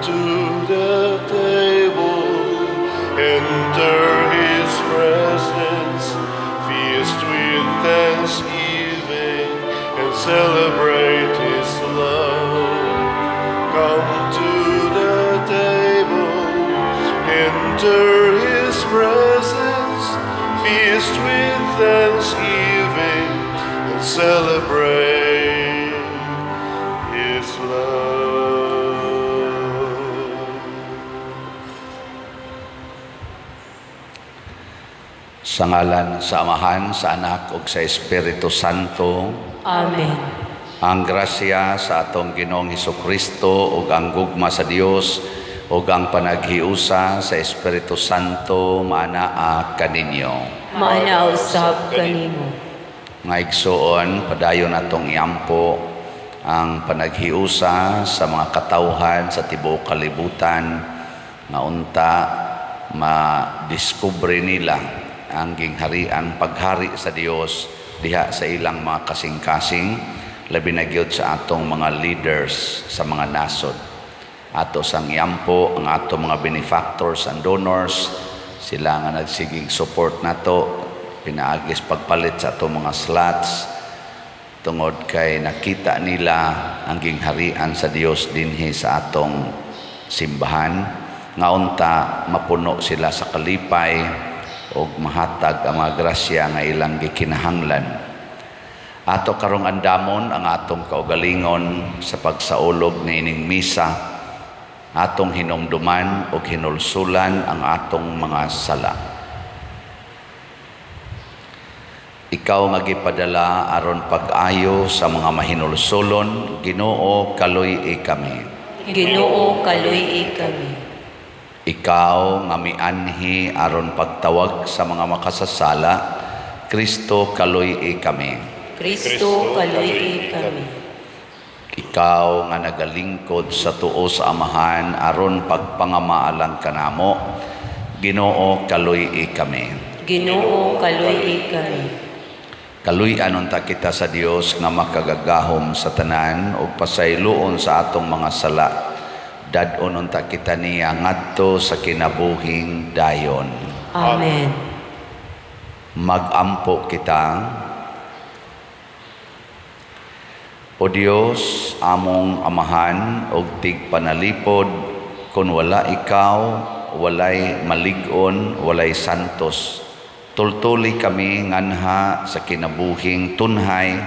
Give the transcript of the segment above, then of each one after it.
to the table, enter His presence, feast with thanksgiving, and celebrate His love. Come to the table, enter His presence, feast with thanksgiving, and celebrate His love. Sa ngalan sa Amahan, sa Anak ug sa Espiritu Santo. Amen. Ang grasya sa atong Ginoong Hesukristo ug ang gugma sa Dios ug ang panaghiusa sa Espiritu Santo maanaa kaninyo. Maana usab kanimo. Mga igsoon, padayon natong iampo ang panaghiusa sa mga katawhan sa tibuok kalibutan nga unta madiskubre nila ang gingharian paghari sa Dios diha sa ilang mga kasing-kasing, labi na gyud sa atong mga leaders sa mga nasod. Ato sang iampo ang atong mga benefactors and donors, sila nga nagsigig support nato pinaagis pagpalit sa atong mga slots tungod kay nakita nila ang gingharian sa Dios dinhi sa atong simbahan, nga unta mapuno sila sa kalipay ug mahatag ang mga grasya nga ilang gikinahanglan. Ato karong andamon ang atong kaugalingon sa pagsaulog niining misa. Atong hinumduman ug hinulsulan ang atong mga sala. Ikaw nga gipadala aron pag-ayo sa mga mahinulsulon, Ginoo, kaluy-i kami. Ginoo, kaluy-i kami. Ikaw nga mianhi aron pagtawag sa mga makasasala, Kristo, kaluy-i kami. Kristo, kaluy-i kami. Ikaw nga nagalingkod sa tuo sa Amahan aron pagpangamaalang kanamo, Ginoo, kaluy-i kami. Ginoo, kaluy-i kami. Kaluy-an unta kita sa Dios nga makagagahom sa tanan ug pasayloon sa atong mga sala. Dad-on unta kita niya ngadto sa kinabuhing dayon. Amen. Magampo kita. O Dios, among Amahan ug tigpanalipod, kun wala ikaw, walay malig-on, walay santos. Tultuli kami nganha sa kinabuhing tunhay,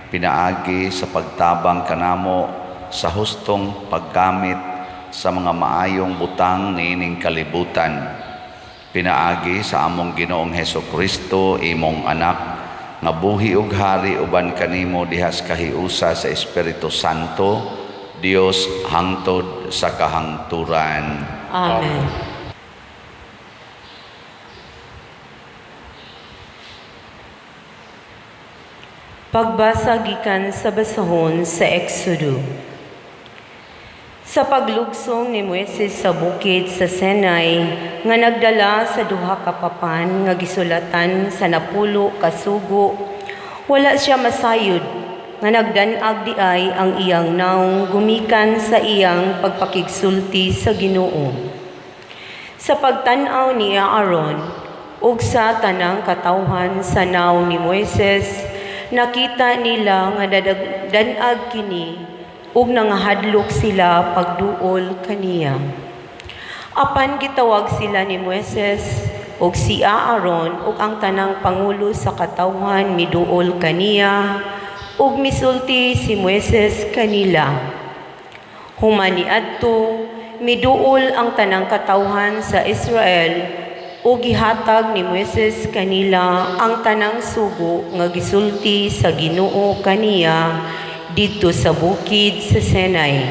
pinaagi sa pagtabang kanamo sa hustong paggamit sa mga maayong butang niining kalibutan. Pinaagi sa among Ginoong Heso Kristo, imong anak, nga buhi ug hari uban kanimo dihas kahiusa sa Espiritu Santo, Dios hangtod sa kahangturan. Amen. Pagbasa gikan sa basahon sa Exodo. Sa paglugsong ni Moises sa bukid sa Sinai nga nagdala sa duha ka papan nga gisulatan sa 10 ka sugo, wala siya masayod nga nagdan-ag diay ang iyang naong gumikan sa iyang pagpakigsulti sa Ginoo. Sa pagtan-aw ni Aaron ug sa tanang katawhan sa naong ni Moises, nakita nila nga dan-ag kini ug nangahadlok sila pagduol kaniya. Apan gitawag sila ni Moises ug si Aaron ug ang tanang pangulo sa katawhan miduol kaniya ug misulti si Moises kanila. Human niadto, miduol ang tanang katawhan sa Israel ug gihatag ni Moises kanila ang tanang sugo nga gisulti sa Ginoo kaniya didto sa bukid sa Sinai.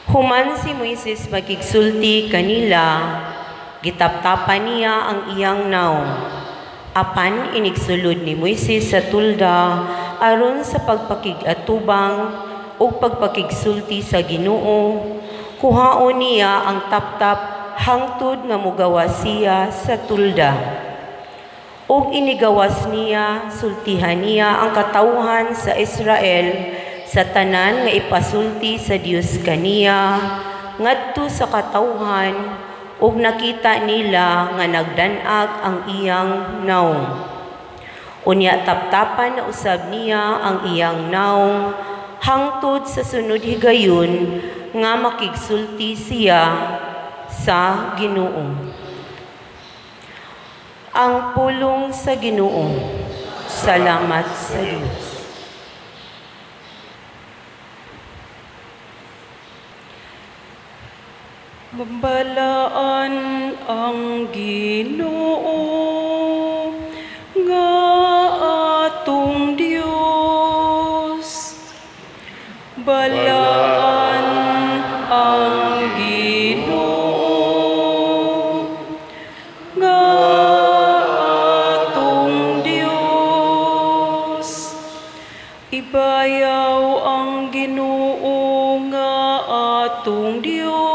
Human si Moises makigsulti kanila, gitaptapan niya ang iyang naong. Apan inigsulod ni Moises sa tulda aron sa pagpakig-atubang ug pagpakigsulti sa Ginoo, kuhaon niya ang taptap hangtod nga mugawas siya sa tulda. Ug inigawas niya, sultihan niya ang katawhan sa Israel sa tanan nga ipasulti sa Dios kaniya ngadto sa katawhan ug nakita nila nga nagdan-ag ang iyang nawong. Unya taptapan na usab niya ang iyang nawong hangtod sa sunod higayon nga makigsulti siya sa Ginoo. Ang pulong sa Ginoo. Salamat sa Dios. Balaan ang Ginoo nga atong Dios. Balaan ang Ginoo nga atong Dios. Ibayaw ang Ginoo nga atong Dios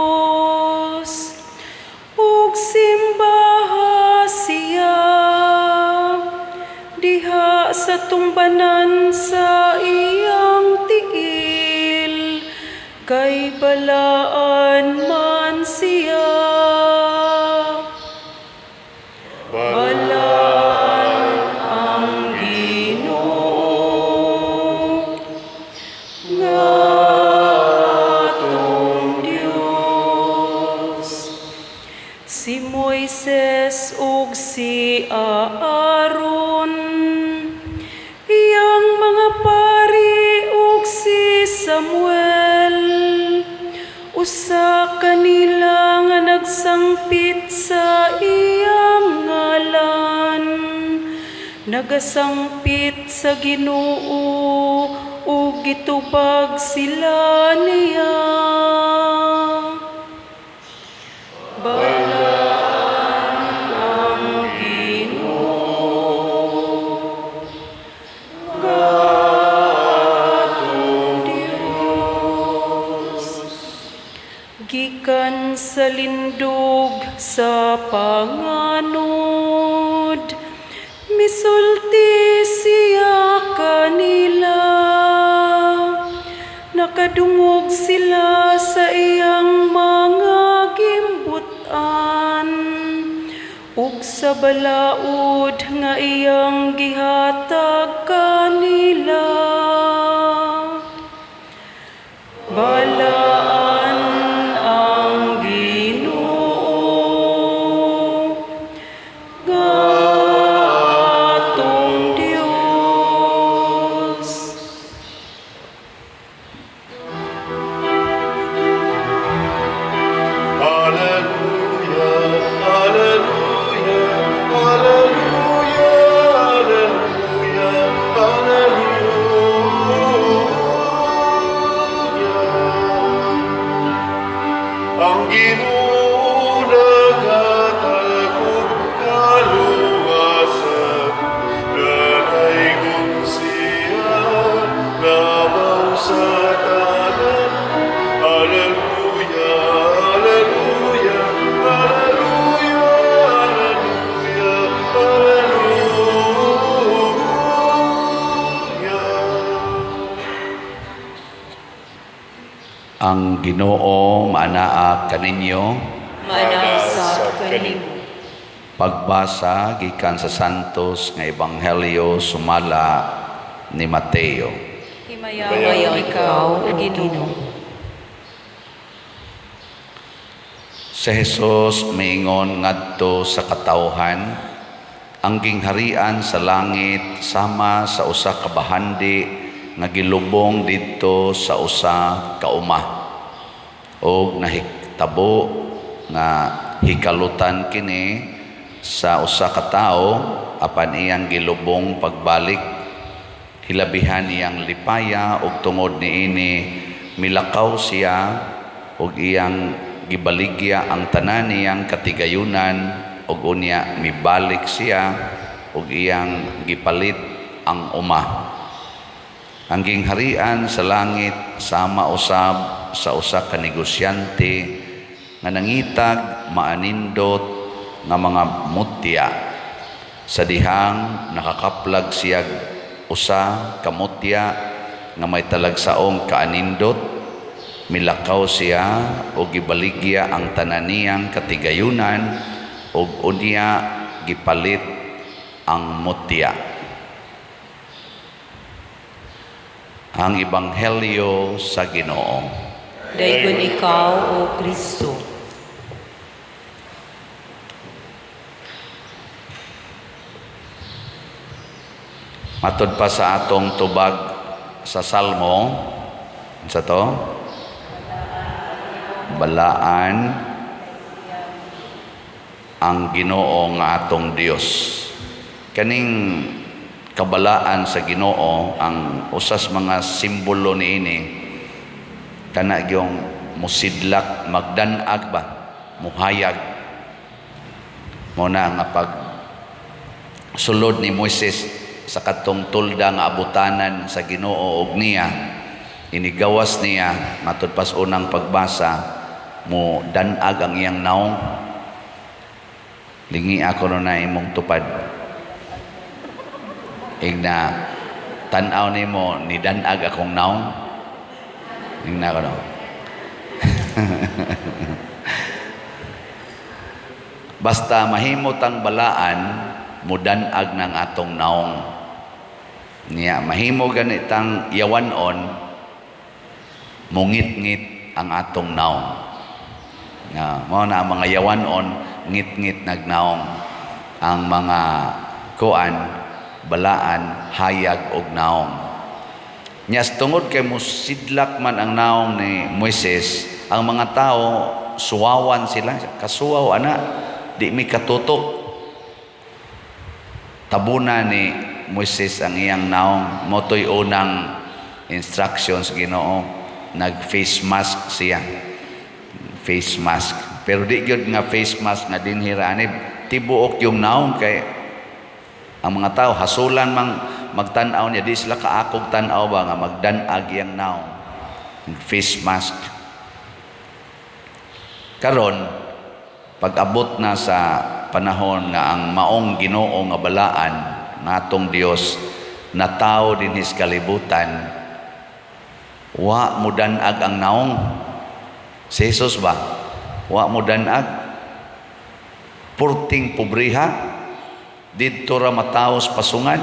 ug simbaha siya diha sa tumbanan sa iyang tiil, kay balaan man siya. Balaan ang Ginoo nga atong Dios. Si Moises ug si Aaron, iyang mga pari, ug si Samuel, usa kanila nga nagsangpit sa iyang ngalan, nagasangpit sa Ginoo ug gitubag sila niya. Balaan ang Ginoo nga atong Dios. Gikan sa lindog sa panganod, misulti siya kanila. Nakadungog sila sa iyang mga gimbutan ug sa balaod nga iyang gihatag kanila. Balaan ang Ginoo nga atong Dios. Alleluia, alleluia, alleluia, alleluia, alleluia. Ang Ginoo naghatag og kaluwasan, nanaygon siya labaw sa tanan. Alleluia, alleluia, alleluia, alleluia, alleluia. Ang Ginoo maanaa kaninyo. Maanaa sa kanimo. Pagbasa gikan sa Santos nga Ebanghelyo sumala ni Mateo. Himayaw ikaw, O Ginoo. Si Jesus miingon ngadto sa katawhan, ang gingharian sa langit sama sa usa ka bahandi nga gilubong didto sa usa ka uma. Og nahitabo nga hikalutan kini sa usa ka tawo apan iyang gilubong pagbalik, hilabihan iyang lipaya, ug tungod niini milakaw siya ug iyang gibaligya ang tanan niyang katigayunan, ug unya mibalik siya ug iyang gipalit ang uma. Ang gingharian sa langit sama usab sa usa ka negosyante nga nangitag maanindot nga mga mutya. Sa dihang nakakaplag siya usa ka mutya nga may talagsaong kaanindot, Milakaw siya og gibaligya ang tanan niyang katigayunan ug unya gipalit ang mutya. Ang Ebanghelyo sa Ginoo. Daygon ikaw, O Kristo. Matod pa sa atong tubag sa Salmo, sa to? Balaan ang Ginoo nga atong Dios. Kaning kabalaan sa Ginoo ang usas mga simbolo niini, kana gyung musidlak, magdanag ba, muhayag. Mo na nga pag sulod ni Moises sa katong tulda nga abutanan sa Ginoo og niya inigawas niya, matud pas unang pagbasa, mo danag ang iyang naong. Lingi ako no na imong tupad. Igna tan-aw nimo ni danag akong naong. Igna ko no. Basta mahimot ang balaan, mudanag ng atong naong. Niya mahimo ganitang yawanon, mungit-ngit ang atong naong. Nga mao na ang mga yawanon, ngit-ngit nagnaong. Ang mga kuan, balaan, hayag og naong. Nya tungod kay musidlak man ang naong ni Moises, ang mga tao suwawan sila, kasuwaw ana, di mi katutok. Tabuna ni Moises ang iyang naong, motoy unang instructions Ginoo, nag face mask siya. Face mask. Pero di gyud nga face mask nga dinhi ra ani, tibuok yung naong kay ang mga tao hasulan mang magtan-aw niya, di sila kaakog tan-aw ba nga magdan-ag iyang naong. Face mask. Karon pag-abot na sa panahon nga ang maong Ginoo nga balaan natong Dios natawo dinhi sa kalibutan, wa mudanag ang naong. Si Jesus ba? Wa mudanag. Purting pobriha, didto ra mataos pasungan,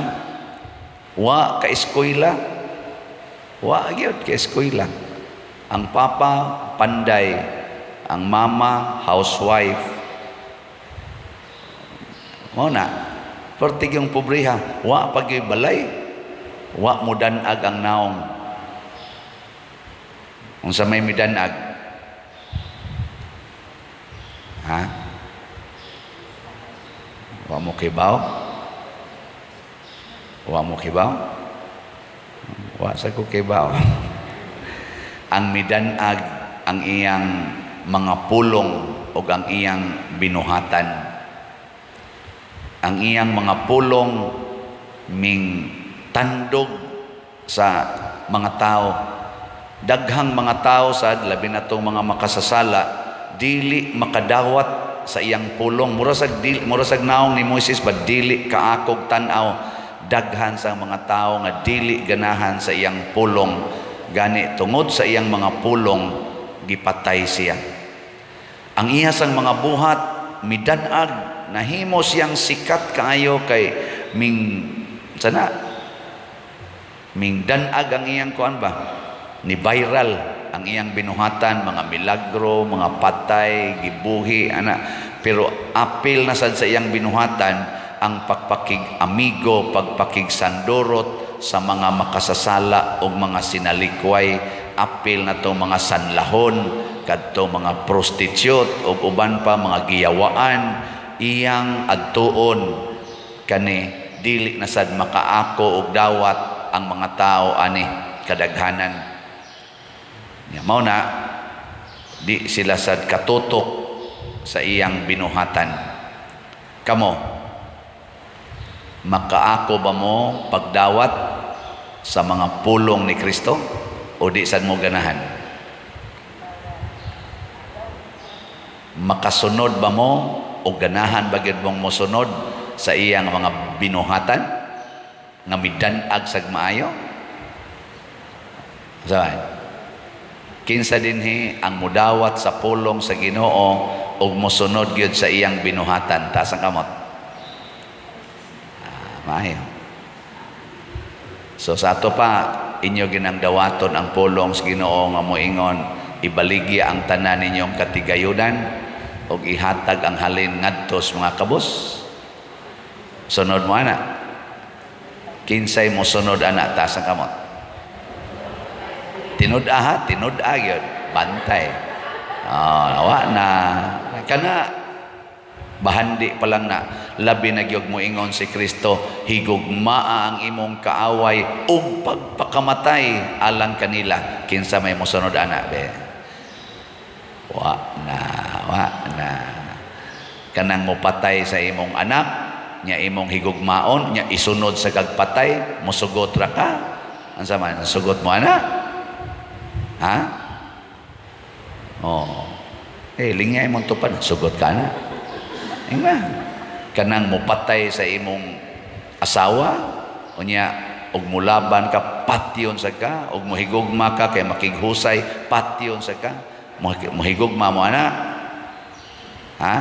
wa ka eskwela, wa gyud ka eskwela. Ang papa panday, ang mama housewife. Mao na, pertig yung pobriha, wa pa gyud balay, wa mudanag ang naong. Unsa may midanag? Ha? Wa mo kibaw? Wa mo kibaw? Wa sa ko kibaw. Ang midanag ang iyang mga pulong o ang iyang binuhatan. Ang iyang mga pulong ming tandog sa mga tao. Daghang mga tao sad, labi na tong mga makasasala, dili makadawat sa iyang pulong. Mura sag naong ni Moises ba, dili kaakog tan-aw. Daghan sa mga tao nga dili ganahan sa iyang pulong. Gani tungod sa iyang mga pulong, gipatay siya. Ang iya sang mga buhat midanag, nahimo siyang sikat kaayo kay ming sana ming danag ang iyang kuan ba, ni viral ang iyang binuhatan, mga milagro, mga patay, gibuhi ana. Pero apil na sad sa iyang binuhatan ang pagpakig amigo, pagpakig sandurot sa mga makasasala o mga sinalikway, apil na to mga sanlahon, kadto mga prostitute o uban pa mga giyawaan, iyang adtuon kani dili na sad makaako og dawat ang mga tao ani kadaghanan. Ya, mao na di sila sad katutok sa iyang binuhatan. Kamo, makaako ba mo pagdawat sa mga pulong ni Kristo o di sad mo ganahan? Makasunod ba mo o ganahan ba gyud mong mosunod sa iyang mga binuhatan nga midan-ag sag maayo? Sabi? Kinsa dinhi ang mudawat sa pulong sa Ginoo ug mosunod gyud sa iyang binuhatan? Taas ang kamot. Ah, maayo. So sa ato pa, inyo ginang dawaton ang pulong sa Ginoo nga moingon, ibaligya ang tanan ninyong katigayunan ug ihatag ang halin ngadto sa mga kabus. Sunod mo ana. Kinsay mo sunod ana? Taas ang kamot. Tinud-a ha, tinud-a gyud, bantay. Ah, wa na kana bahandi pa lang na, labi na gyud moingon si Kristo, higugmaa ang imong kaaway ug pagpakamatay alang kanila. Kinsa may mosunod ana be? Wa na, wa na. Kanang mopatay sa imong anak nya imong higugmaon nya isunod sa kagpatay, mosugot ra ka? Unsa man sugot mo ana, ha? Oh, eh, lingay mong tupad, sugot ka na. Ingna. Kanang mopatay sa imong asawa, unya og mulaban ka, patyon sa ka, og mohigugma ka kay makighusay, patyon sa ka. Mohigugma mo ana? Ha?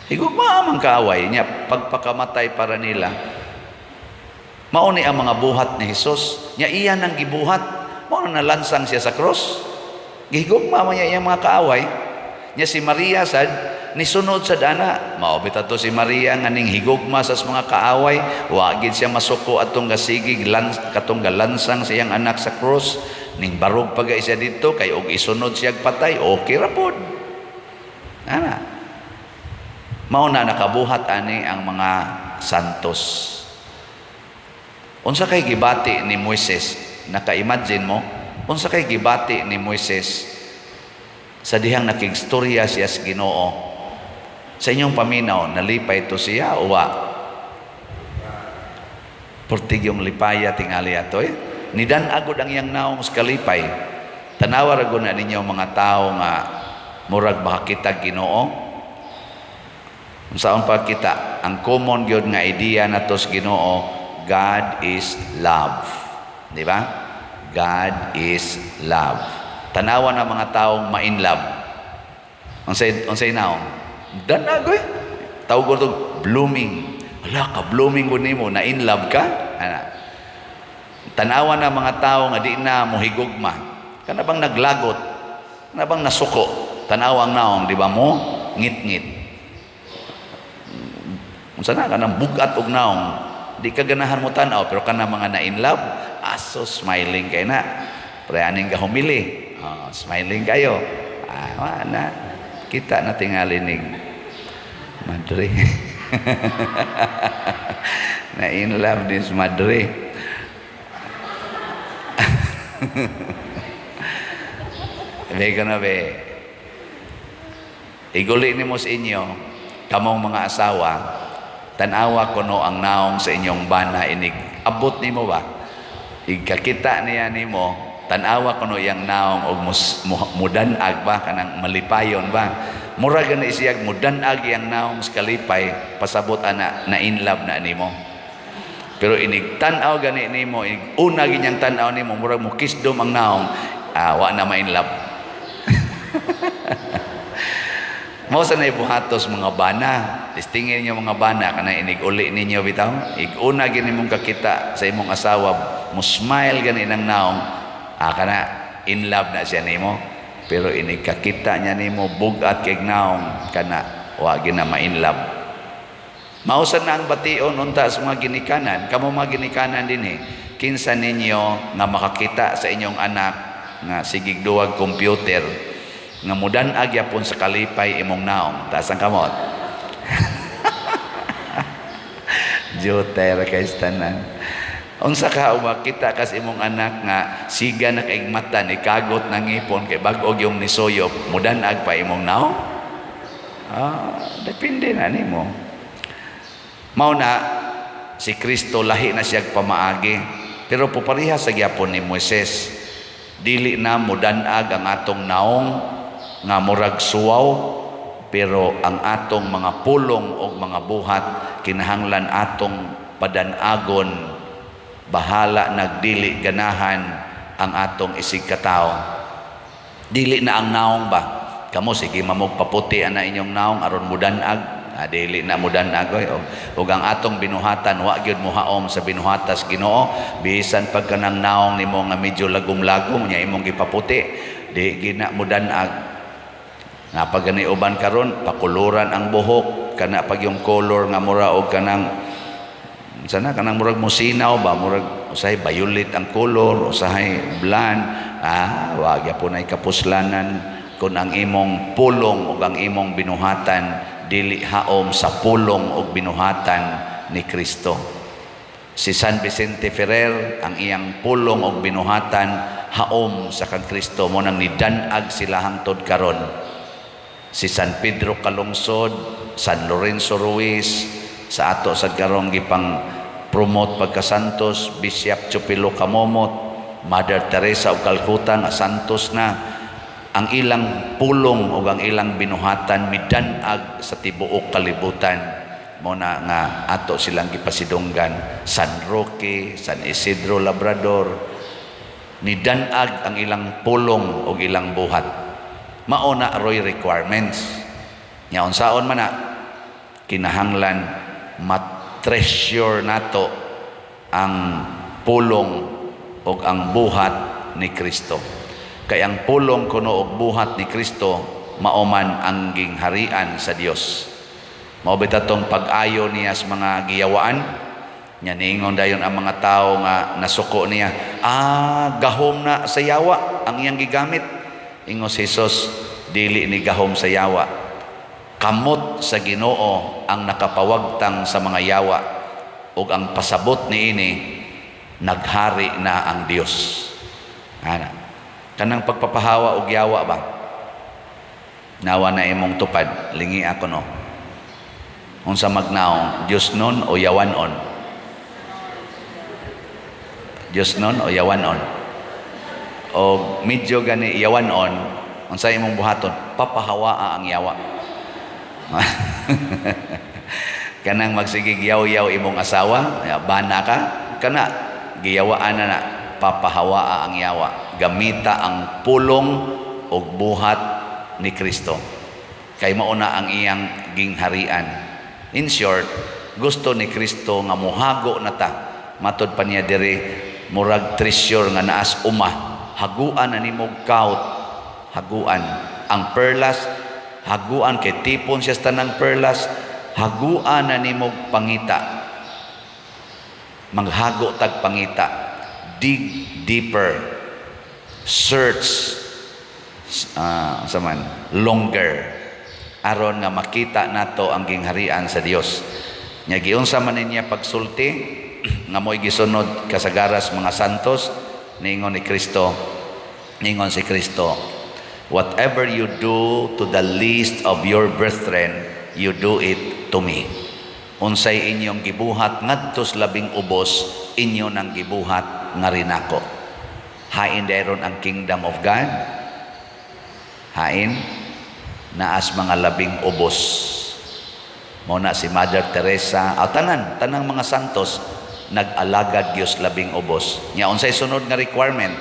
Higugma man kaaway niya, pagpakamatay para nila. Mao ni ang mga buhat ni Hesus. Nya iya nang gibuhat. Mao na nalansang siya sa cross. Gihigugma man niya iyang mga kaaway. Nya si Maria sad nisunod sa dana. Mao bitaw to si Maria nga ning higugma sa mga kaaway, wa gid siya masuko atong gasigig lans, katong galansang sa iyang anak sa cross. Ning barog pa siya dito kay og isunod siya patay, okay ra pod. Ana. Mao na nakabuhat ani ang mga santos. Unsa kay gibati ni Moises? Naka-imagine mo? Unsa kay gibati ni Moises sa dihang nakigstorya siya sa Ginoo? Sa inyong paminaw, nalipay to siya o wa? Pertig yung lipaya tingali ato eh. Nidan agod ang iyang naong sa kalipay. Tanawa ra na ninyo mga tao nga murag makakita Ginoo. Unsaon pa kita, ang common gyud nga idea nato sa Ginoo, God is love. Di ba? God is love. Tanawa na mga taong ma-in love. Unsay naong? Danagoy. Tawag ko to blooming. Ala ka blooming ko nimo, na in love ka? Ana. Tanawa na mga tao nga di na mohigugma. Kana bang naglagot? Kana bang nasuko? Tanawa ang naong, di ba mo? Ngit-ngit. Unsa na kanang bugat og naong, di ka ganahan mo tan-aw, pero kana mga na in love, aso smiling kay na. Pre aning ka humili. Oh, smiling kayo. Ah, wa na. Kita na tingali ning madre. Na in love this madre. Be na be. Iguli nimo sa inyo, kamong mga asawa, tan-awa kuno ang naong sa inyong bana inig abot nimo ba? Igkakita niya nimo, tan-awa kuno iyang naong og mudan-ag ba kanang malipayon ba? Mura gani siyag mudan-ag iyang naong sa kalipay, pasabot ana na in love na nimo. Pero inig tan-aw gani nimo, inig una ginyang tan-aw nimo, murag mo kisdom ang naong, wa na ma in love. Mao sa naibuhatos mga bana, testingin niyo mga bana kana inig uli ninyo bitaw. Ig-una gini mong kakita sa imong asawa, mo smile gani nang naong, kana in love na siya nimo. Pero inig kakita niya nimo bugat kay naong, kana wa gina ma in love. Mao sa na ang bation unta sa mga ginikanan, kamo mga ginikanan dinhi, kinsa ninyo nga makakita sa inyong anak nga sigig duwag computer nga mudan-ag yapon sa kalipay imong naong? Taas ang kamot. Joter kay tanan. Unsa ka makita kas imong anak nga siga na kaig mata ni kagot ng ngipon kay bag-og yung nisuyop, mudan-ag pa imong naong? Ah, depende na nimo. Mao na si Kristo lahi na siyag pamaagi, pero pupareha sa gyapon ni Moises. Dili na mudan-ag ang atong naong nga murag suwaw, pero ang atong mga pulong o mga buhat kinahanglan atong padanagon. Bahala nagdili ganahan, Ang atong isig katawo. Dili na ang naong ba? Kamo sige mamog paputi ana inyong naong aron mudanag. Ah, dili na mudanag oy. Og ang atong binuhatan wa gyud mohaom sa binuhatas Ginoo. Bisan pag kanang naong nimo nga medyo lagom-lagom nya imong gipaputi, di gina mudanag. Nga pag gani uban karon pakuluran ang buhok kana, pag yung color nga mura og kanang sana, kanang murag musinaw ba, murag usahay violet ang color, usahay blonde. Ah, wa gyapon ay kapuslanan kung ang imong pulong ug ang imong binuhatan dili haom sa pulong ug binuhatan ni Kristo. Si San Vicente Ferrer, ang iyang pulong ug binuhatan haom sa kang Kristo, mo nang nidanag sila hangtod karon. Si San Pedro Calungsod, San Lorenzo Ruiz, sa ato sa karong gipang promote pagkasantos, Bishop Chupilo Camomot, Mother Teresa of Calcutta nga santos na, ang ilang pulong o ang ilang binuhatan midanag sa tibuok kalibutan. Mo na nga ato silang gipasidunggan. San Roque, San Isidro Labrador, nidanag ang ilang pulong o ilang buhat. Mao na roy requirements nya. Unsaon man na kinahanglan ma-treasure nato ang pulong o ang buhat ni Kristo, kay ang pulong kuno og buhat ni Kristo mao man ang gingharian sa Dios. Mao bitaw tong pag-ayo niya sa mga giyawaan nya. Niingon dayon ang mga tao nga nasuko niya, "Ah, gahom na sa yawa ang iyang gigamit." Ingon si Jesus, "Dili ni gahom sa yawa. Kamot sa Ginoo ang nakapawagtang sa mga yawa, ug ang pasabot niini, naghari na ang Dios." Ana kanang pagpapahawa og yawa ba, nawa na imong tupad, lingi ako, no? Unsa magnaong, Dios nun o yawanon? Dios nun o yawanon? O medyo gani yawanon, unsa imong buhaton? Papahawaa ang yawa. Kanang magsigig yaw-yaw imong asawa, ya, bana ka, kana giyawaan na na, papahawaa ang yawa. Gamita ang pulong ug buhat ni Kristo. Kay mao na ang iyang gingharian. In short, gusto ni Kristo nga muhago na ta. Matod pa niya diri, murag treasure nga naas uma. Haguan na nimo kaut. Haguan. Ang perlas, haguan kay tipon siya sa tanang perlas, haguan na nimo pangita. Maghago tag pangita. Dig deeper. Search sa man longer aron nga makita nato ang gingharian sa Dios. Nya giunsa man niya pagsulti nga mo'y gisunod kasagaras mga santos. Ningon ni Kristo, ningon si Kristo, "Whatever you do to the least of your brethren, you do it to me." Unsay inyong gibuhat ngadto sa labing ubos, inyo nang gibuhat nga rinako. Hain dayon ang kingdom of God? Hain naas mga labing ubos. Mo na si Mother Teresa, aw tanan, tanang mga santos nag-alagad Dios labing ubos. Nya unsay sunod nga requirement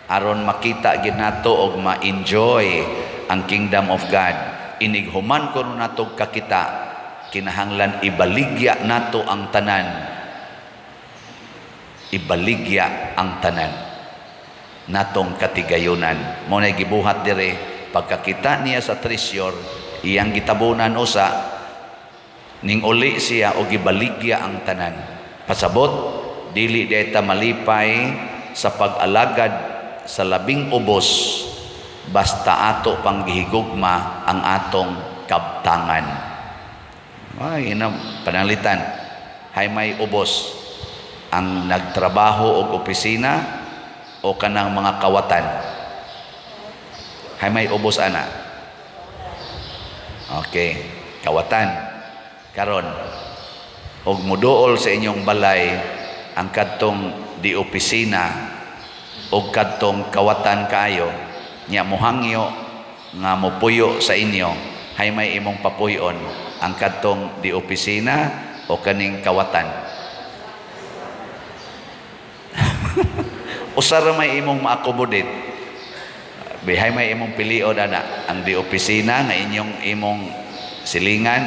aron makita gid nato og ma-enjoy ang kingdom of God? Inig human kuno nato kakita, kinahanglan ibaligya nato ang tanan. Ibaligya ang tanan natong katigayunan. Mo na gibuhat dire, pagkakita niya sa treasure, iyang gitabunan usa, ning uli siya og gibaligya ang tanan. Pasabot, dili ta malipay sa pag-alagad sa labing ubos basta ato pang gihigugma ang atong kabtangan. Ay, ina, pananglitan, hay may ubos, ang nagtrabaho og opisina o kanang mga kawatan? Hay may ubos ana? Okay, kawatan. Karon, og muduol sa inyong balay ang kadtong di opisina og kadtong kawatan kaayo, nya mohangyo nga mopuyo sa inyo, hay may imong papuyon, ang kadtong di opisina o kaning kawatan? Usa ra may imong ma-accommodate. Bihay may imong pilion ana, ang di opisina nga inyong imong silingan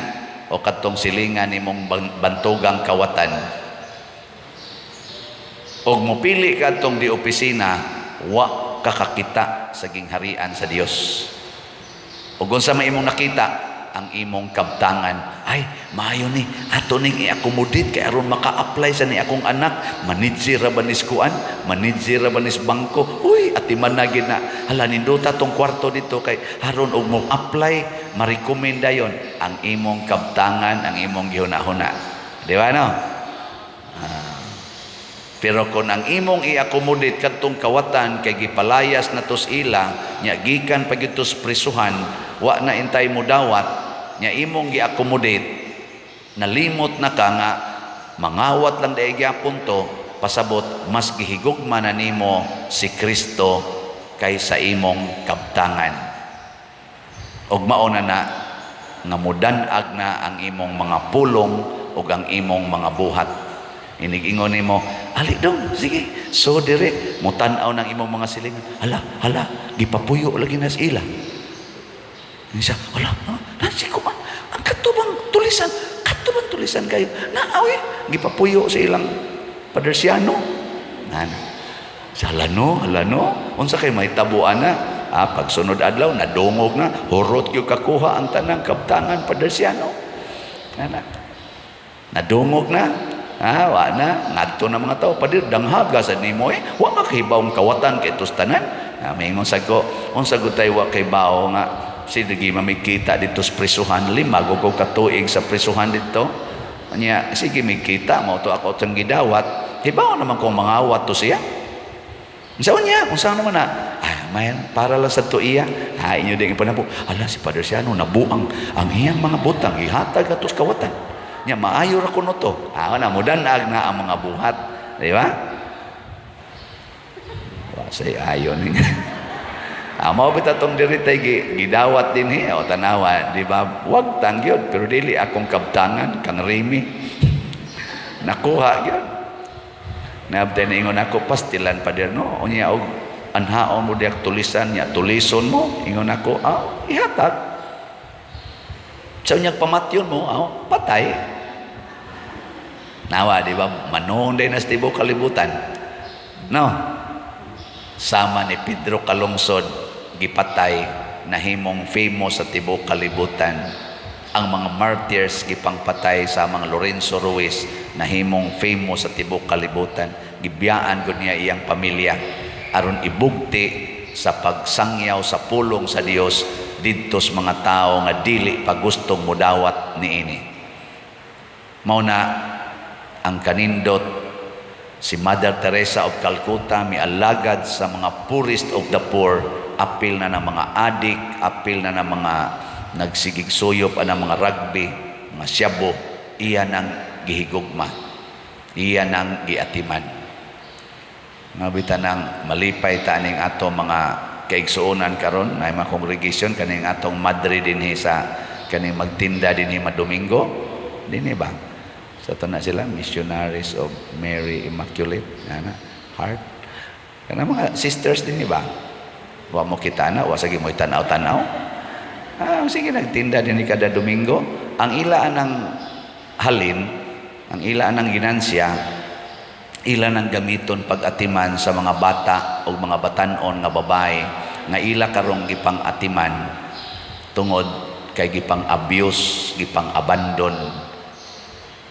o katong silingan imong bantugang kawatan. Og mopili ka atong di opisina, wa ka kakita sa gingharian sa Dios. Ug unsa may imong nakita? Ang imong kabtangan. Ay, maayo ni ato ning i-accommodate kay aron maka-apply sa ni akong anak. Manager ra ba nis kuan? Manager ra ba nis bangko? Uy, atiman na gid na. Hala, nindota tong kwarto dito kay aron og mo apply, ma-recommend dayon ang imong kabtangan, ang imong gihuna-huna. Di ba, no? Pero kung ang imong i-accommodate kadtong kawatan kay gipalayas na tos ila nya, gikan pa gyud tos prisuhan, wa na intay mo dawat nya, imong gi-accommodate, nalimot na ka nga mangawat lang dai gyapon to. Pasabot, mas gihigugma na nimo si Kristo kaysa imong kabtangan, ug mao na na nga mudan-ag na ang imong mga pulong ug ang imong mga buhat. Inig-ingon nimo, "Ali dong, sige." So dire mutan-aw ng imong mga silingan, "Hala, hala, gipapuyo lagi na sa ila." Siya, "Hala, ha? Nasi ko man, ang katubang tulisan, katubang tulisan kayo. Naawi, gipapuyo sa ilang padersyano." Nana. Sa hala no, hala no, unsa kay may tabuan na? Ah, pagsunod adlaw, nadungog na, hurot gyud kakuha ang tanang kabtangan padersyano. Nana. Nadungog na. Ah, wa na, ngadto na mga tao, "Pader, danghaga sa nimo eh. Wa ka kahibawong kawatan kay tos tanan." Ah, maingon sad ko, unsa gud tay wa kay bao nga sige mamigkita dito sa prisuhan, 5 gud ko katuig sa prisuhan dito. Anya, sige migkita mo to ako tang gidawat. Hibaw naman kung mangawat to siya. Unsa niya? Unsa naman na? Ah, may para lang sa tuiya. Ha, inyo din ipanabo. Ala, si Padre Siano nabuang ang iyang mga butang ihatag atos kawatan. Nya maayo ra kuno to. Ah, na mudanag na ang mga buhat, di ba? Wa say ayon ninyo. Ah, mao bitaw tong diri tay gidawat dinhi o tanawa, di ba? Wag tang gyud, pero dili akong kabtangan kang Remy. Nakuha gyud. Naabtay na ingon ako, "Pastilan, pader, no." Unya og anhaon mo diak tulisan nya, tulison mo, ingon ako, ah, ihatag. Sa unyag pamatyon mo, ah, patay. Nawa, di ba? Manon din na sa tibok kalibutan. No? Sama ni Pedro Calungsod, gipatay, nahimong famous sa tibok kalibutan. Ang mga martyrs gipangpatay sa mga Lorenzo Ruiz, nahimong famous sa tibok kalibutan. Gibiyaan gud niya iyang pamilya aron ibugti sa pagsangyaw sa pulong sa Dios didto sa mga tao nga dili pa gustong mudawat niini. Mao na ang kanindot, si Mother Teresa of Calcutta mialagad sa mga poorest of the poor, apil na ng mga adik, apil na ng mga nagsigig suyop ang mga rugby, mga syabo, iyan ang gihigugma. Iyan ang giatiman. Nga nang malipay ta aning ato mga kaigsuonan karon na mga congregation, kaning atong madre dinhi sa kaning magtinda dinhi Madomingo dinhi ba sa to na sila, Missionaries of Mary Immaculate ana Heart, kana mga sisters dinhi ba? Wa mo kita na, wa sige mo tanaw-tanaw. Ah, sige, nagtinda dinhi kada Domingo. Ang ila anang halin, ang ila anang ginansya, ila nang gamiton pag-atiman sa mga bata o mga batanon nga babae nga ila karong gipang atiman tungod kay gipang abuse, gipang abandon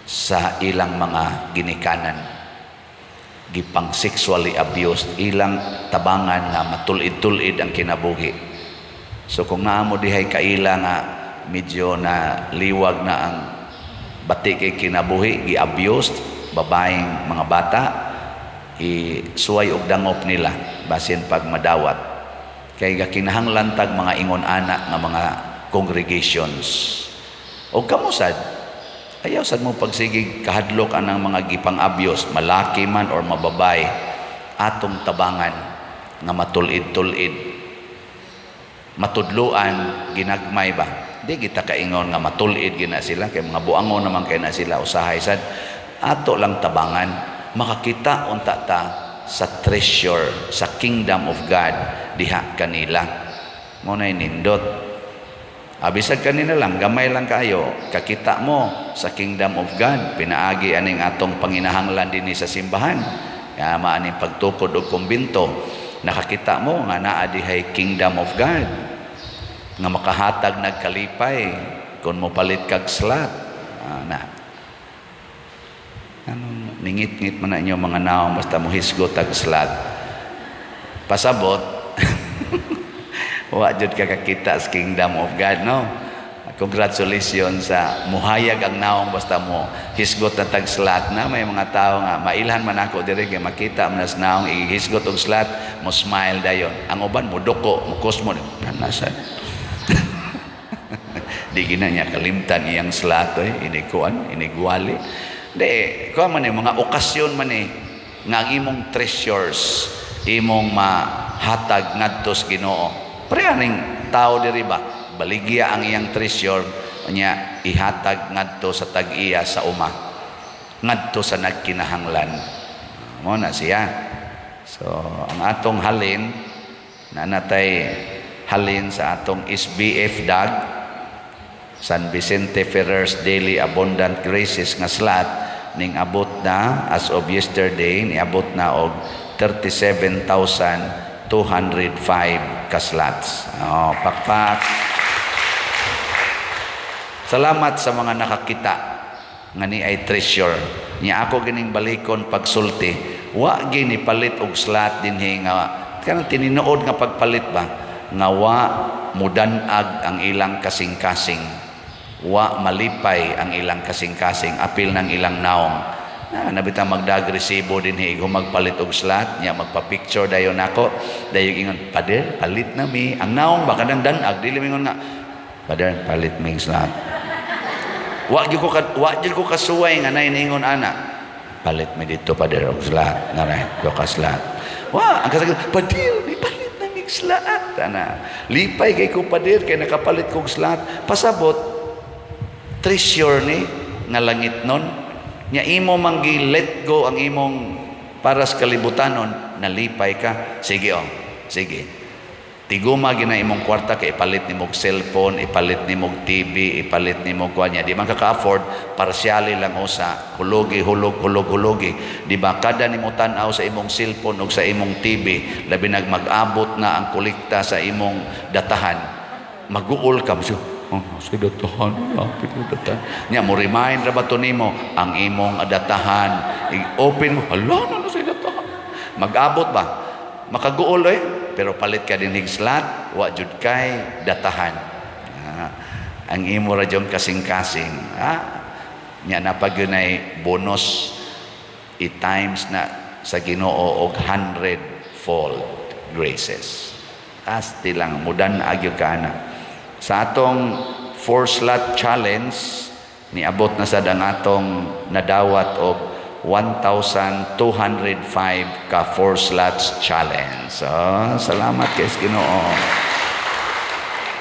sa ilang mga ginikanan, gipang sexually abused. Ilang tabangan nga matulid-tulid ang kinabuhi. So kung naa mo dihay kaila nga medyo na liwag na ang bati kay kinabuhi, gi-abused, babaeng mga bata, isuway og dangop nila basin pag madawat, kay gakinahanglan tag mga ingon ana nga mga congregations. Og kamo sad, ayaw sad mo pagsigig kahadlok anang mga gipang abuse, malaki man or mababay. Atong tabangan nga matulid-tulid, matudluan ginagmay ba. Di kita kaingon nga matulid gina sila kay mga buangon naman kay na sila. Usahay sad ato lang tabangan makakita unta ta. sa treasure sa kingdom of God diha kanila. Mo na nindot. Abisag kanina lang, gamay lang kayo, kakita mo sa kingdom of God, pinaagi aning atong panginahanglan dinhi sa simbahan. Kaya maaning pagtukod og kumbinto, nakakita mo nga naa dihay kingdom of God nga makahatag nagkalipay kung mo palit kag slot. Ah, na. Anong ningit-ngit man na inyo mga naong basta mo hisgot tag slot. Pasabot, wa jud ka kakita sa kingdom of God, no? Congratulations sa muhayag ang naong basta mo hisgot na tag slot. Na may mga tao nga mailhan man ako diri kay makita man sa naong ihisgot og slot, mo smile dayon. Ang uban mo duko, mo kusmo nasa. Di gina niya kalimtan iyang slot oy, inikuan, inigwali. Di, kuha man eh, mga okasyon man eh, nga ang imong treasures, imong mahatag ngadto sa Ginoo. Pareha ning tao diri ba, baligya ang iyang treasure, nya ihatag ngadto sa tag-iya sa uma, ngadto sa nagkinahanglan. Mo na siya. So, ang atong halin, na natay halin sa atong SBF DAG, San Vicente Ferrer's Daily Abundant Graces nga slot, ning abot na as of yesterday, niabot na og 37,205 ka slots. Oh, pakpak. Salamat sa mga nakakita nga ni ay treasure. Nya ako gining balikon pagsulti, wa gini palit og slot dinhi nga kanang tinuod nga pagpalit ba nga wa mudanag ang ilang kasing-kasing, wa malipay ang ilang kasing-kasing apil ng ilang naong na nabita magdag resibo dinhi kung magpalit og slot. Nya magpa-picture dayon nako, dayon ingon, "Pader, palit na mi." Ang naong ba, kanang danag, dili mingon nga, "Pader, palit mi slot." Wa gyud ko kasuway nga nay ningon ana, "Palit mi dito, pader, og slot naray do ka slot." Wa ang kasagad, "Pader, mi palit na mig slot." Ana, "Lipay kay ko, pader, kay nakapalit kog slot." Pasabot, treasure ni nga langit nun nya imo mang gi let go ang imong para sa kalibutanon, nalipay ka. Sige, oh, sige, tiguma gina imong kwarta kay ipalit nimo og cellphone, ipalit nimo og TV, ipalit nimo og kuan niya. Di man ka ka-afford, partially lang usa, hulugi, hulog, hulog, hulugi. Di ba kada nimo tan-aw sa imong cellphone ug sa imong TV, labi nag mag-abot na ang kolekta sa imong datahan, maguol ka mo. "Oh, sa datahan, lapit mo datahan." Nya mo remind ra ba to nimo ang imong datahan? I-open mo, hala na na sa datahan. Mag-abot ba? Makaguol eh. Pero palit ka din hig slot, wa jud kay datahan. Ah, ang imo ra jud kasing-kasing. Ah, nya na pag yun ay bonus, i-times na sa Ginoo og 100 fold graces. Asti lang mudan agyo ka na. Sa atong four slot challenge, niabot na sad ang atong nadawat og 1,205 ka four slots challenge. So, salamat kay sa Ginoo.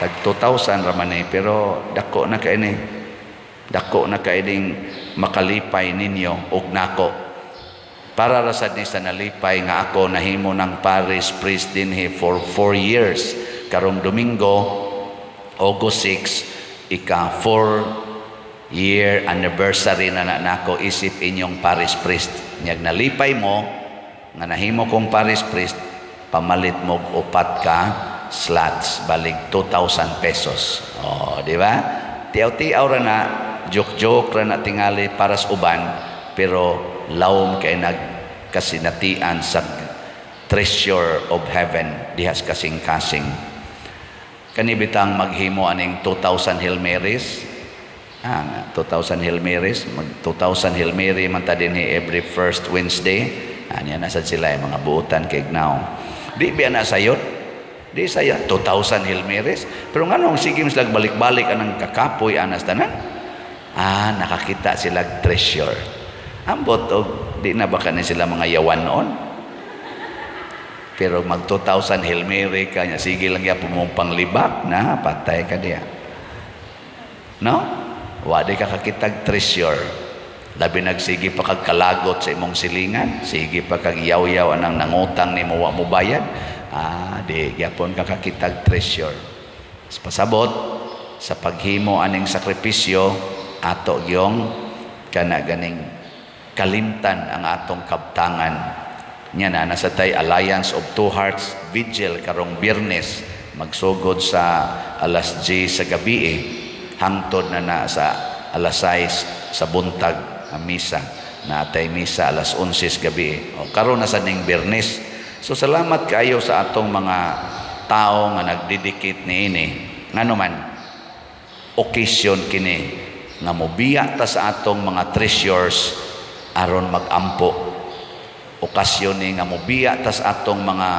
Tag 2,000 ra man eh, pero dako na kay ni. Dako na kay ning makalipay ninyo og nako. Para ra sad ni sa nalipay nga ako nahimo ng parish priest dinhi for 4 years. Karong Domingo, August 6, ika 4 year anniversary na na nako isip inyong parish priest. Nyag nalipay mo nga nahimo kong parish priest, pamalit mo og upat ka slots, balig 2,000 pesos. Oh, di ba? Tiaw-tiaw ra na, joke-joke ra na tingali para sa uban, pero lawom kay nagkasinatian sa treasure of heaven dihas kasing-kasing. Kani bitang maghimo aning 2,000 Hail Marys. Ah, 2,000 Hail Marys, mag 2,000 Hail Mary man ta dinhi every first Wednesday. Anya na sad sila yung mga buutan kay gnaw. Di biya na sayot. Di saya 2,000 Hail Marys. Pero nganong sige sila balik-balik anang kakapoy anas tanan? Ah, nakakita sila treasure. Ambot og di na ba kani sila mga yawan noon? Pero mag 2,000 Hail Mary ka niya, sige lang ya mong panglibak na, patay ka diya. No? Wa di ka kakitag treasure. Labi nagsige pa kag kalagot sa imong silingan, sige pa kag yaw-yaw anang nangutang nimo, wa mo bayad. Ah, di gyapon ka kakitag treasure. Pasabot sa paghimo aning sakripisyo, ato gyong kana ganing kalimtan ang atong kabtangan nya na nasa tay Alliance of Two Hearts Vigil karong Biyernes, magsugod sa alas 10 sa gabi eh, hangtod na na sa alas 6 sa buntag ang misa na atay misa alas 11 sa gabi eh. O karon na sa ning Biyernes. So salamat kaayo sa atong mga tao nga nagdedicate niini, ngano man occasion kini nga mobiya ta sa atong mga treasures aron magampo. Okasyon ni nga mobiya ta sa atong mga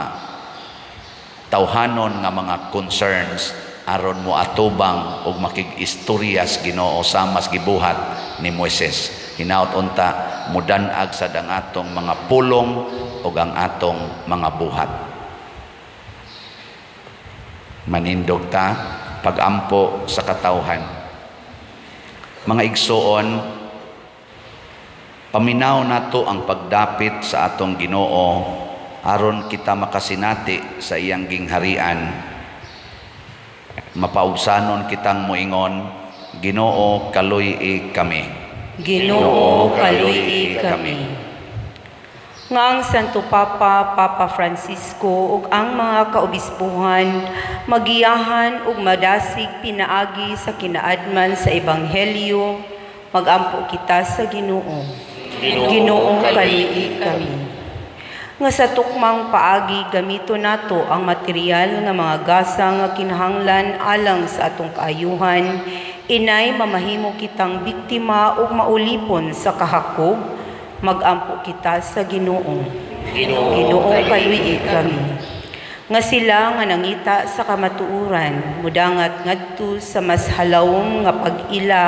tawhanon nga mga concerns aron mo atubang og makig-istorya sa Ginoo samas gibuhat ni Moises. Hinaot unta mudan-ag sad ang atong mga pulong ug ang atong mga buhat. Manindog ta pagampo sa katawhan. Mga igsuon, paminaw nato ang pagdapit sa atong Ginoo aron kita makasinati sa iyang gingharian. Mapaubsanon kitang moingon, "Ginoo, kaluy-i kami." Ginoo, kaluy-i kami. Nga ang Santo Papa, Papa Francisco ug ang mga kaobispuhan magiyahan ug madasig pinaagi sa kinaadman sa Ebanghelyo, magampo kita sa Ginoo. Ginoo, kaluy-i kami. Nga sa tukmang paagi gamito nato ang material nga mga gasa nga kinahanglan alang sa atong kaayuhan, inay mamahimo kitang biktima ug maulipon sa kahakog, magampo kita sa Ginoo. Ginoo, kaluy-i kami. Nga sila nga nangita sa kamatuoran mudangat ngadto sa mas halawom nga pag-ila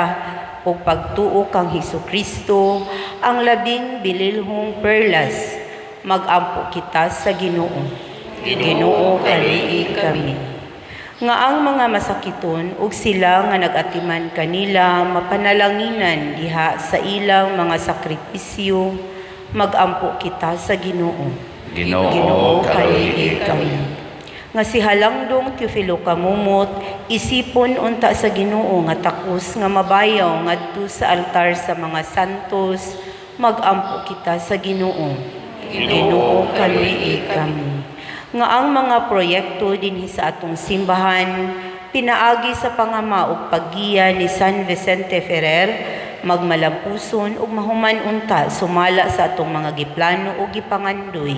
ug pagtuo kang Hesus Kristo, ang labing bililhong perlas, magampo kita sa Ginoo. Ginoo, kaluy-i kami. Nga ang mga masakiton ug sila nga nag-atiman kanila mapanalanginan diha sa ilang mga sakripisyo, magampo kita sa Ginoo. Ginoo, kaluy-i kami. Nga si Halangdong Teofilo Camomot isipon unta sa Ginoo nga takos nga mabayaw ngadto sa altar sa mga santos, magampo kita sa Ginoo. Ginoo, kaluy-i kami. Nga ang mga proyekto dinhi sa atong simbahan pinaagi sa pangama ug paggiya ni San Vicente Ferrer magmalampuson ug mahuman unta sumala sa atong mga giplano ug gipangandoy,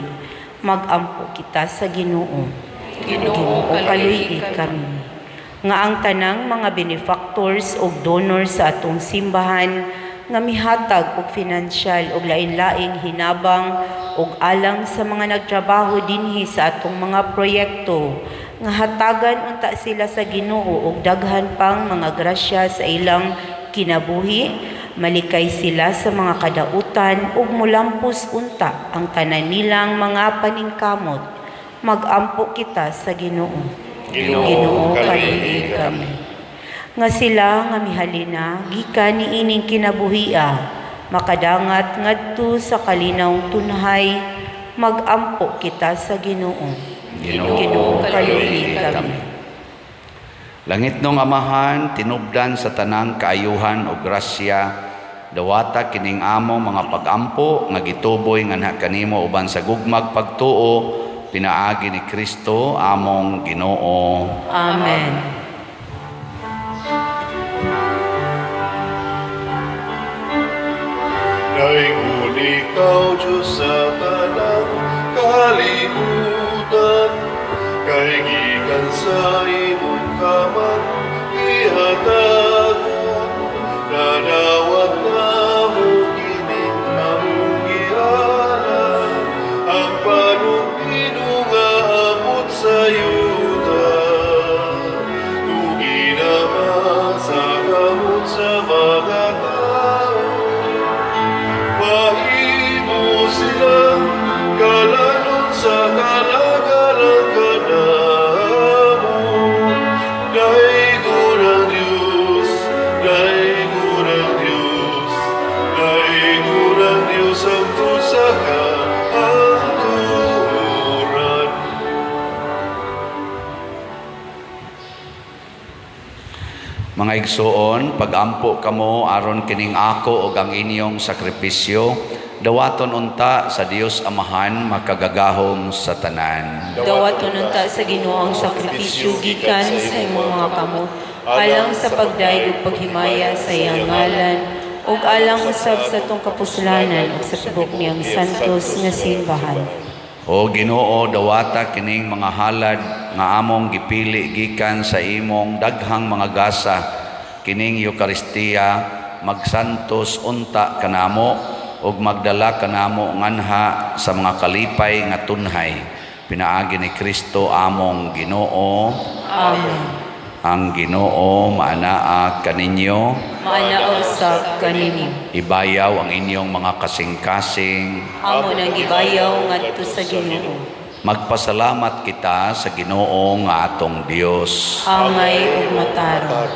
magampo kita sa Ginoo. Ginoo, Ginoo, kaluy-i kami. Nga ang tanang mga benefactors ug donors sa atong simbahan nga mihatag og financial ug lain-laing hinabang ug alang sa mga nagtrabaho dinhi sa atong mga proyekto, nga hatagan unta sila sa Ginoo og daghan pang mga grasya sa ilang kinabuhi, malikay sila sa mga kadautan ug mulampos unta ang tanan nilang mga paningkamot, magampo kita sa Ginoo. Ginoo, Ginoo, kaluy-i kami. Nga sila nga mihalina gikan niining kinabuhia makadangat ngadto sa kalinawng tunhay, magampo kita sa Ginoo. Ginoo, Ginoo, kaluy-i kami. Langitnong Amahan, tinubdan sa tanang kaayuhan o grasya, dawata kining among mga pagampo nga gituboy nganha kanimo uban sa gugmag pagtuo pinaagi ni Kristo among Ginoo. Amen. Dayon ikaw, Diyos, sa tanang kalibutan, kay gikan sa imong kamang gihatagon, nadawat namo kining among gihalad, ang panumdum nga abot sa yuta. Tugi naman sa kamot sa mga tao, mahimo silang kalanon sa kalagaran kanamo. Mga igsoon, pagampo kamo aron kining ako ug ang inyong sakripisyo dawaton unta sa Dios Amahan makagagahom sa tanan. Dawaton unta sa Ginoo ang sakripisyo gikan sa imong mga kamot, alang sa pagdayeg ug paghimaya sa iyang ngalan, ug alang usab sa atong kapuslanan ug sa tibuok niyang santos nga simbahan. O Ginoo, dawata kining mga halad nga among gipili gikan sa imong daghang mga gasa kining Eukaristiya magsantos unta kanamo ug magdala kanamo nganha sa mga kalipay nga tunhay pinaagi ni Kristo among Ginoo. Amen. Ang Ginoo maanaa kaninyo. Maanaa usab kaninyo. Ibayaw ang inyong mga kasing-kasing. Amo nang gibayaw ngadto sa Ginoo. Magpasalamat kita sa Ginoo nga atong Dios. Angay ug matarong.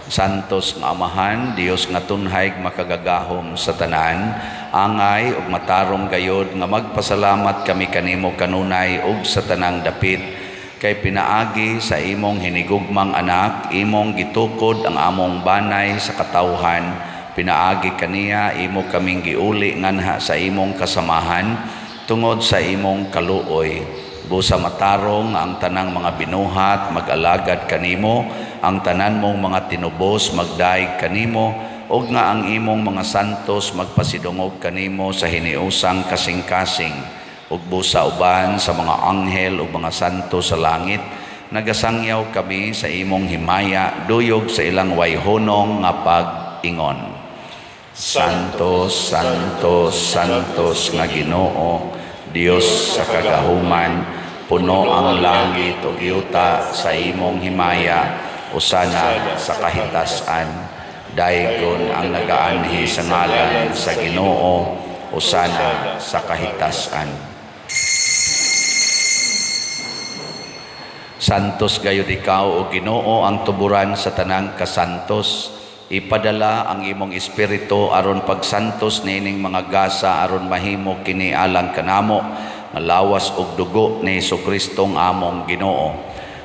Santos nga Amahan, Dios nga tunhay makagagahom sa tanan, angay ug matarong gayod nga magpasalamat kami kanimo kanunay ug sa tanang dapit, kay pinaagi sa imong hinigugmang anak, imong gitukod ang among banay sa katawhan, pinaagi kaniya imo kaming giuli nganha sa imong kasamahan tungod sa imong kaluoy. Busa matarong ang tanang mga binuhat mag-alagad kanimo, ang tanan mong mga tinubos magdaig kanimo, ug nga ang imong mga santos magpasidungog kanimo sa hiniusang kasing-kasing. Ug busa uban sa mga anghel ug mga santo sa langit, nagasangyaw kami sa imong himaya duyog sa ilang wayhunong nga pag-ingon. Santo, Santo, Santos nga Ginoo, Dios sa kagahuman, puno ang langit ug yuta sa imong himaya, usana sa kahitasan. Daygon ang nagaanhi sa ngalan sa Ginoo, usana sa kahitasan. Santos gayud ikaw o Ginoo ang tuburan sa tanang kasantos. Ipadala ang imong espiritu aron pagsantos niining mga gasa aron mahimo kini alang kanamo nga lawas ug dugo ni Hesukristo among Ginoo.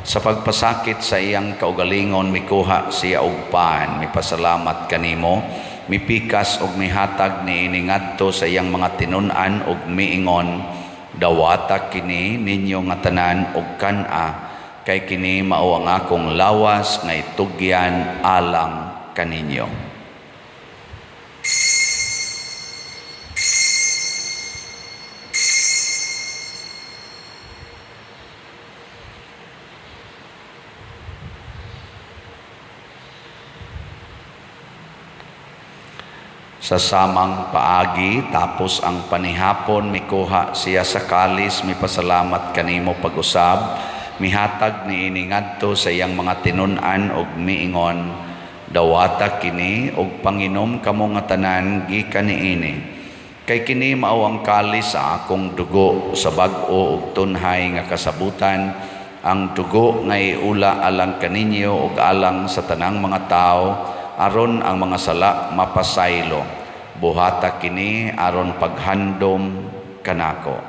Sa pagpasakit sa iyang kaugalingon mikuha siya og pan, mipasalamat kanimo, mipikas ug mihatag niini ngadto sa iyang mga tinun-an ug miingon, dawata kini ninyo nga tanan ug kan-a, kay kini mao ang akong lawas nga itugyan alang kaninyo. Sa samang paagi, tapos ang panihapon, mikuha siya sa kalis, mipasalamat kanimo pag-usab, mihatag niini ngadto sa iyang mga tinun-an ug miingon, dawata kini ug panginom kamo nga tanan gikan niini. Kay kini mao ang kalis sa akong dugo sa bag-o ug tunhay nga kasabutan, ang dugo nga iula alang kaninyo ug alang sa tanang mga tawo aron ang mga sala mapasaylo. Buhata kini aron paghandom kanako.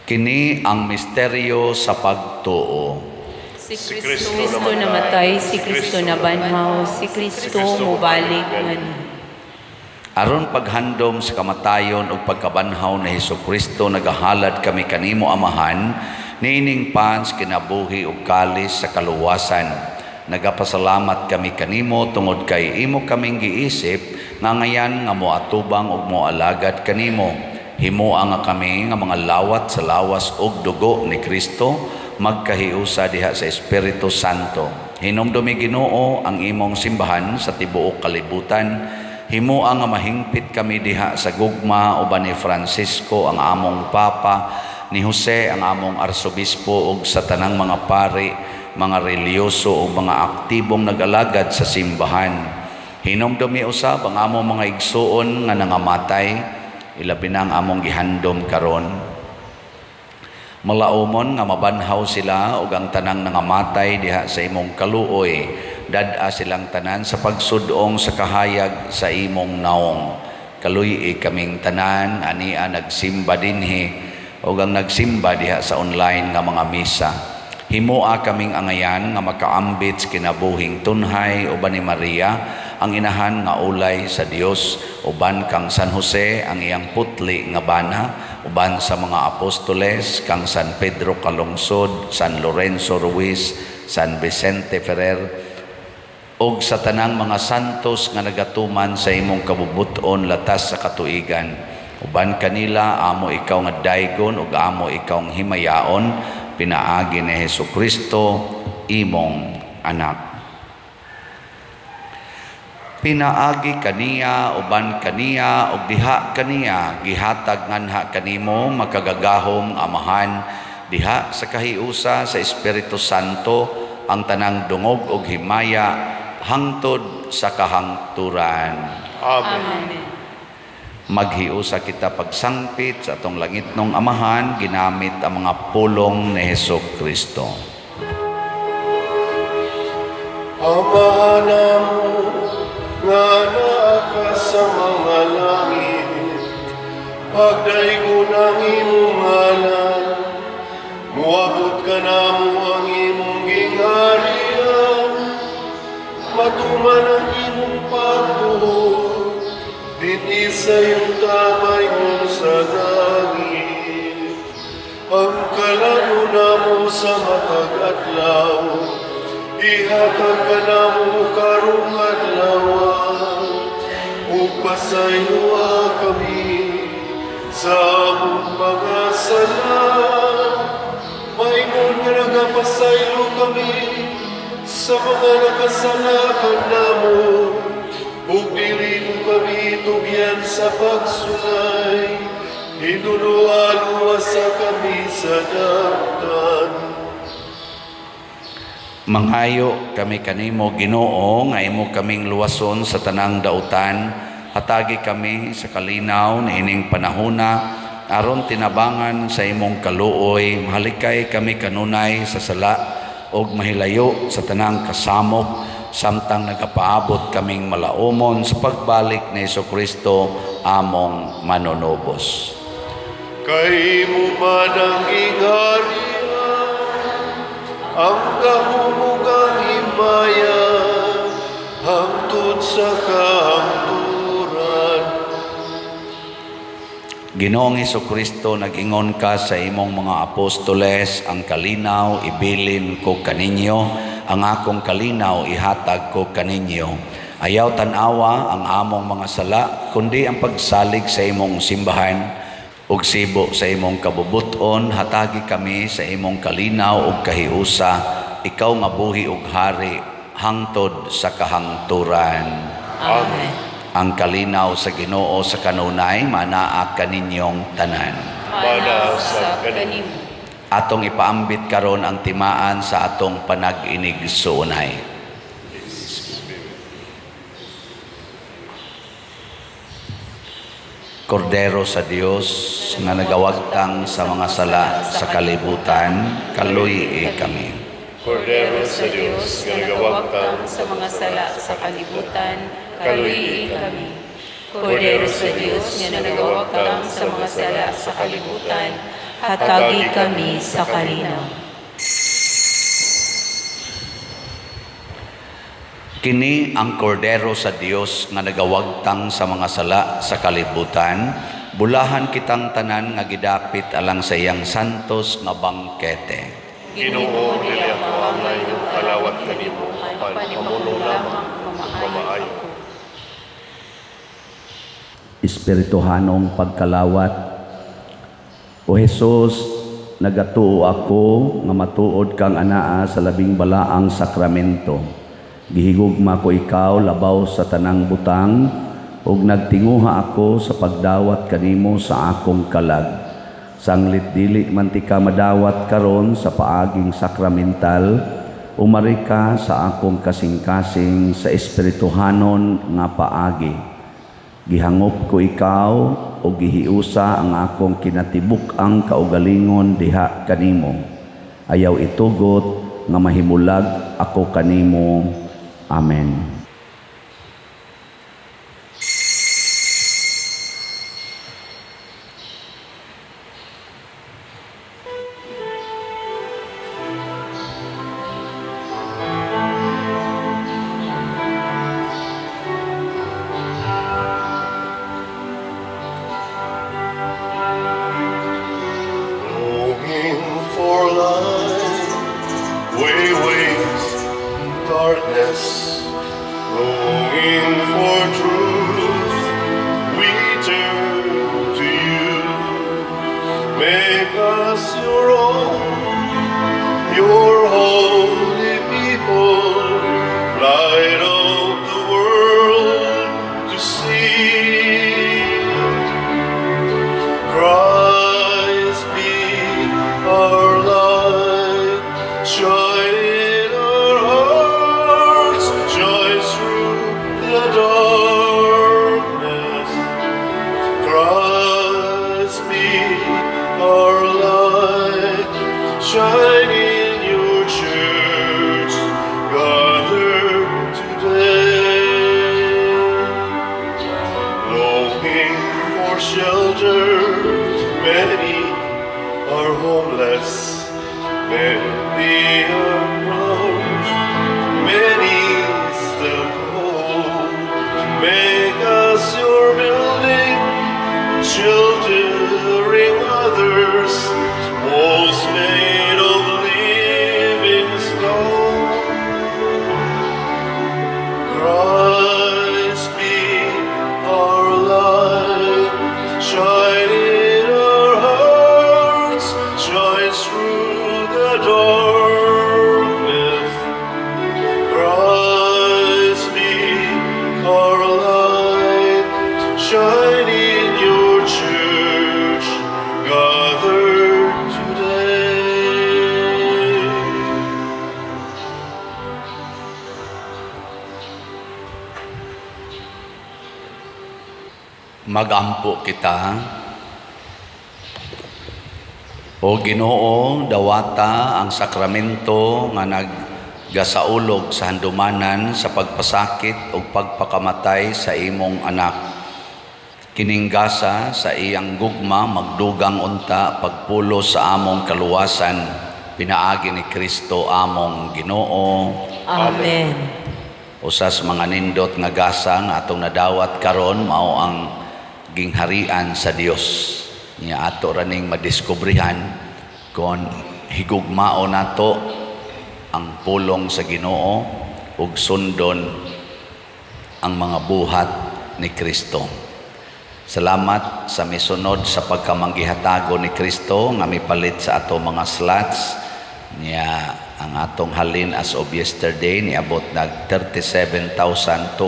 Kini ang misteryo sa pagtuo. Si Kristo namatay, si Kristo nabanhaw, si Kristo mobalik nganhi. Aron paghandom sa kamatayon ug pagkabanhaw ni Hesukristo, nagahalad kami kanimo Amahan niining pans kinabuhi ug kalis sa kaluwasan. Nagapasalamat kami kanimo tungod kay imo kaming giisip nga ngayan nga moatubang ug moalagad kanimo. Himoa nga kami nga mga lawat sa lawas ug dugo ni Kristo magkahiusa diha sa Espiritu Santo. Hinumdumi Ginoo ang imong simbahan sa tibuok kalibutan. Himoa nga mahingpit kami diha sa gugma uban ni Francisco ang among Papa, ni Jose ang among Arsobispo ug sa tanang mga pari, mga reliyoso ug mga aktibong nag-alagad sa simbahan. Hinumdumi usab ang among mga igsuon nga nangamatay, ilabi na ang among gihandom karon. Malaumon nga mabanhaw sila ug ang tanang nangamatay diha sa imong kaluoy, dad-a silang tanan sa pagsud-ong sa kahayag sa imong naong. Kaluy-i kaming tanan ania nagsimba dinhi ug ang nagsimba diha sa online nga mga misa. Himoa kaming angayan nga makaambit sa kinabuhing tunhay uban ni Maria, ang inahan nga ulay sa Dios, uban kang San Jose, ang iyang putli nga bana, uban sa mga apostoles, kang San Pedro Calungsod, San Lorenzo Ruiz, San Vicente Ferrer, ug sa tanang mga santos nga nagatuman sa imong kabubut-on latas sa katuigan. Uban kanila, amo ikaw nga daygon ug amo ikaw nga himayaon, pinaagi ni Hesus Kristo, imong anak. Pinaagi kaniya, uban kaniya, ug diha kaniya, gihatag nganha kanimo, makagagahom Amahan, diha sa kahiusa sa Espiritu Santo, ang tanang dungog ug himaya hangtod sa kahangturan. Amen. Amen. Maghiusa kita pagsangpit sa atong langitnong Amahan ginamit ang mga pulong ni Hesus Kristo. Amahan namo nga naa ka sa mga langit, pagdaygon ang imong ngalan, muabot kanamo ang imong gingharian, matuman ang imong pagbuot, dinhi sa yuta mayon sa langit. Ang kalanon namo sa matag adlaw, ihatag kanamo karong adlaw, ug pasayloa kami sa among mga sala, maingon nga nagapasaylo kami sa mga nakasala kanamo, ug dili mo kami tugyan sa pagsulay, hinuloa luwasa kami sa dautan. Mangayo kami kanimo, Ginoo, nga imo kaming luwason sa tanang dautan. Hatagi kami sa kalinaw niining panahona aron tinabangan sa imong kaluoy, mahalikay kami kanunay sa sala ug mahilayo sa tanang kasamok samtang nagapaabot kaming malaumon sa pagbalik ni Kristo among manunubos. Kay imo man ang gingharian, ang gahom ug ang himaya, hangtod sa kahangturan. Ginoong Kristo, nag-ingon ka sa imong mga apostoles, "Ang kalinaw ibilin ko kaninyo, ang akong kalinaw ihatag ko kaninyo." Ayaw tan-awa ang among mga sala, kundi ang pagsalig sa imong simbahan, ug sibo sa imong kabubuton, hatagi kami sa imong kalinaw ug kahiusa, ikaw nga buhi ug hari hangtod sa kahangturan. Amen. Ang kalinaw sa Ginoo sa kanunay manaa kaninyong tanan. Mana sa kanimo. Atong ipaambit karon ang timaan sa atong panag-inigsuonay. Kordero sa Dios nga nagawagtang sa mga sala sa kalibutan, kaluy-i kami. Kordero sa Dios nga nagawagtang sa mga sala sa kalibutan, kaluy-i kami. Kordero sa Dios nga nagawagtang sa mga sala sa kalibutan, hatagi kami sa kalinaw. Kini ang kordero sa Dios nga nagawagtang sa mga sala sa kalibutan, bulahan kitang tanan nga gidapit alang sa iyang santos nga bangkete. Ginoo, dili ako angay nga mokalawat kanimo, apan pamulong lamang ug mamaayo. Espirituhanong pagkalawat. O Hesus, nagatuo ako nga matuod kang anaa sa labing balaang sakramento. Gihigugma ko ikaw labaw sa tanang butang ug nagtinguha ako sa pagdawat kanimo sa akong kalag. Sanglit dili man tika madawat karon sa paaging sakramental, umari ka sa akong kasing-kasing sa espirituhanon nga paagi. Gihangop ko ikaw ug gihiusa ang akong kinatibuk-ang kaugalingon diha kanimo. Ayaw itugot nga mahimulag ako kanimo. Amen. Longing for light, we wait in darkness. Longing for truth, we turn to you. Make us your own, your holy people. Light of the world to see. Christ be our light, shine in our hearts, shine through the darkness. Christ be our light, shine in your church, gathered today. Longing for shelter, many are homeless, many are lost, many still cold. Make us your building, sheltering others, walls made of living stone. Christ be our light, shine in our hearts, shine through the darkness. Christ be our light, shine in your church, gathered today. Magampo kita. O Ginoo, dawata ang sakramento nga naggasaulog sa handumanan sa pagpasakit ug pagpakamatay sa imong anak. Kining gasa sa iyang gugma magdugang unta pagpulos sa among kaluwasan pinaagi ni Kristo among Ginoo. Amen. Usas mga nindot nga gasa nga atong nadawat karon mao ang gingharian sa Dios. Nya ato ra ning madiskubrehan kon higugmao nato ang pulong sa Ginoo ug sundon ang mga buhat ni Kristo. Salamat sa misunod sa pagkamanggihatago ni Kristo nga mipalit sa ato mga slots. Nya ang atong halin as of yesterday niabot nag 37,205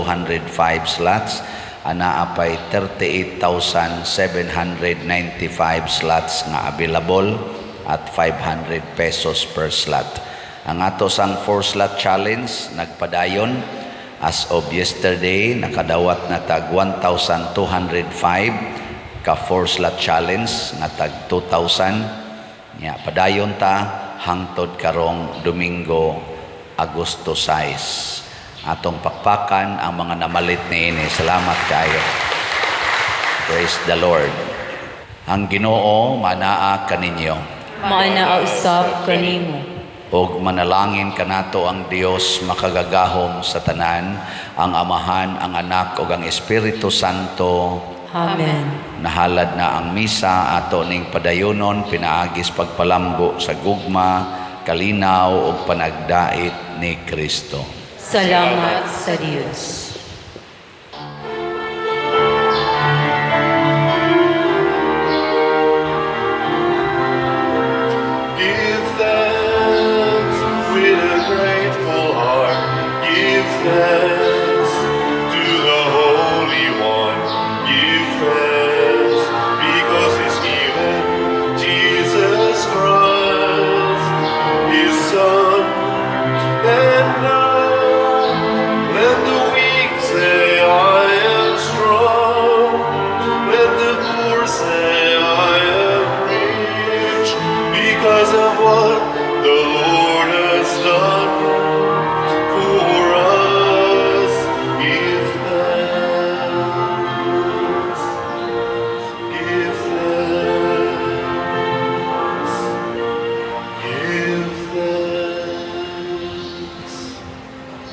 slots, anaa pay 38,795 slots nga available at 500 pesos per slot. Ang ato sang 4 slot challenge nagpadayon. As of yesterday, nakadawat na tag 1,205 ka 4 slot challenge nga tag 2,000. Nya padayon ta hangtod karong Domingo, Agosto 6. Atong pakpakan ang mga namalit niini. Salamat kaayo. Praise the Lord. Ang Ginoo manaa kaninyo. Maanaa usab kanimo. Og manalangin kanato ang Dios makagagahom sa tanan, ang Amahan, ang Anak ug ang Espiritu Santo. Amen. Nahalad na ang misa, ato ning padayonon pinaagis pagpalambo sa gugma, kalinaw ug panagdait ni Kristo. Salamat sa Dios.